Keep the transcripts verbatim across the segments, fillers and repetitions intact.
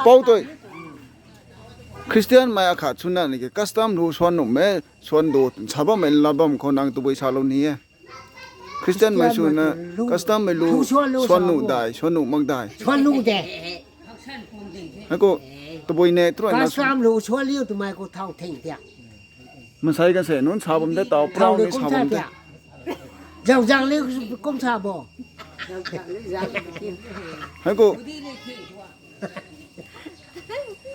Pou tui. Christian mei akhat swna ni ke custom lu swan nuh me, swan du sa bammei lat bam khou nang tabui salou ni e. Christian mei swna custom mei lu swan nuh dai, swan nuh mak dai. Swan nuh de. Hei khou tabui ne tru na. Custom lu swan liu twmei khou thau thing tia. Masai kan se nunc sa bam de tau prau ni sa bam de. Zau zang liu kum sa bo. Hei khou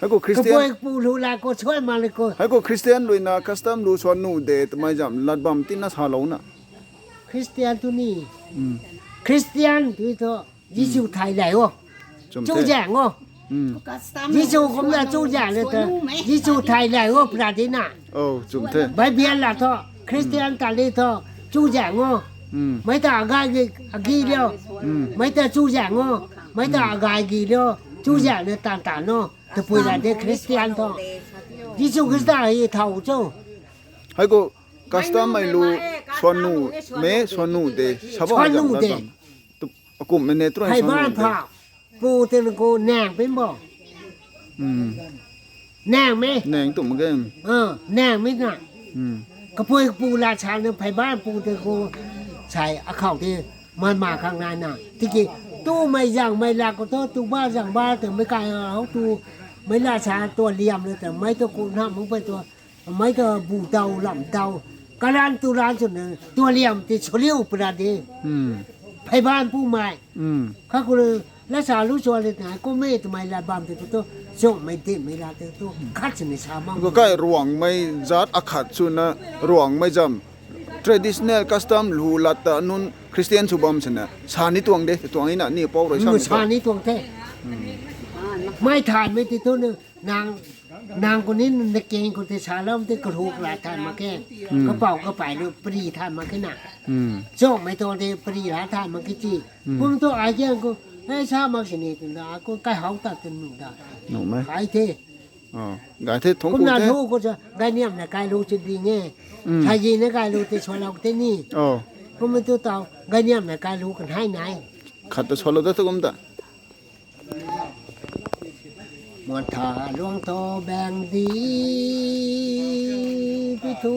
Hei khou Christian, kapui pu lu la khou suai ma le khou. Hei khou Christian luina custom lu swan nuh de twmei zam lat bam tina salouna. Christian tu ni. Christian tu thu Jisu thay lai o. Chum the. Chuzaeng o. Jisu kumna chuzaeng le ta. Jisu thay lai o pra di na. Oh, chum the. Bible la tho. Christian ta le tho. Chuzaeng o. Mei ta agai gi agi liu. Mei ta chuzaeng o. Mei ta agai gi liu. Chuzaeng le tan tan o. Tapui la de Christian tho. Jisu Khrista hi thau cho. Hei khou custom mei lu swan nuh me swan nuh de. Sabo swan nuh de. Akum mei ne tru phai swan ban nuh de. Pha. Pu tin khou naeng pin bo. Naeng me. Naeng tu mak ge. Naeng me na. Kapui pu la sa na phai ban pu tin khou sai akhou te man ma khang nai na. Tiki tu mei zang mei la khou tu tu ba zang ba te mei kai hou tu mei la sa tu liam le te mei tu ku na mung pai tu. Mei ta bu dau lam dau. Kalan tu lan swn na tualiam ti swliu pura de. Pheiban pu mei. Kha khou la sa lu swan le na kum e twmei lat bam te tu chungmei dinmei la te tu khat sini sa bam. Khou kai ruangmei zat akhat swna ruangmei zam traditional custom lu lat ta nunc Christian sw bam sini sa ni tuang de, tuang ina ni pou rui sa ni tuang. Sa ni tuang the. Mei thaymei ti tu na nang Nang khou ni na keng khou tei sa lam tei karu kala thay mak khe. Kapau kapai lu pari thay mak khe na. Chokmei tuang tei pari la thay mak khe ti. Kum tu ai kiang khou, hei sa mak sini twna khou kai hau ta twn nu da. Nuh me. Kai the. Gai the thong kumna ku the. Lu khou sa, gai niam na kai lu chu ding e. Thai ji na kai lu tei swa lou tei ni. Kum tu tau, gai niam na kai lu kan hai nai. Khat ta swa lou ta thu kum ta. Muan tha luang tho bang di pi thu.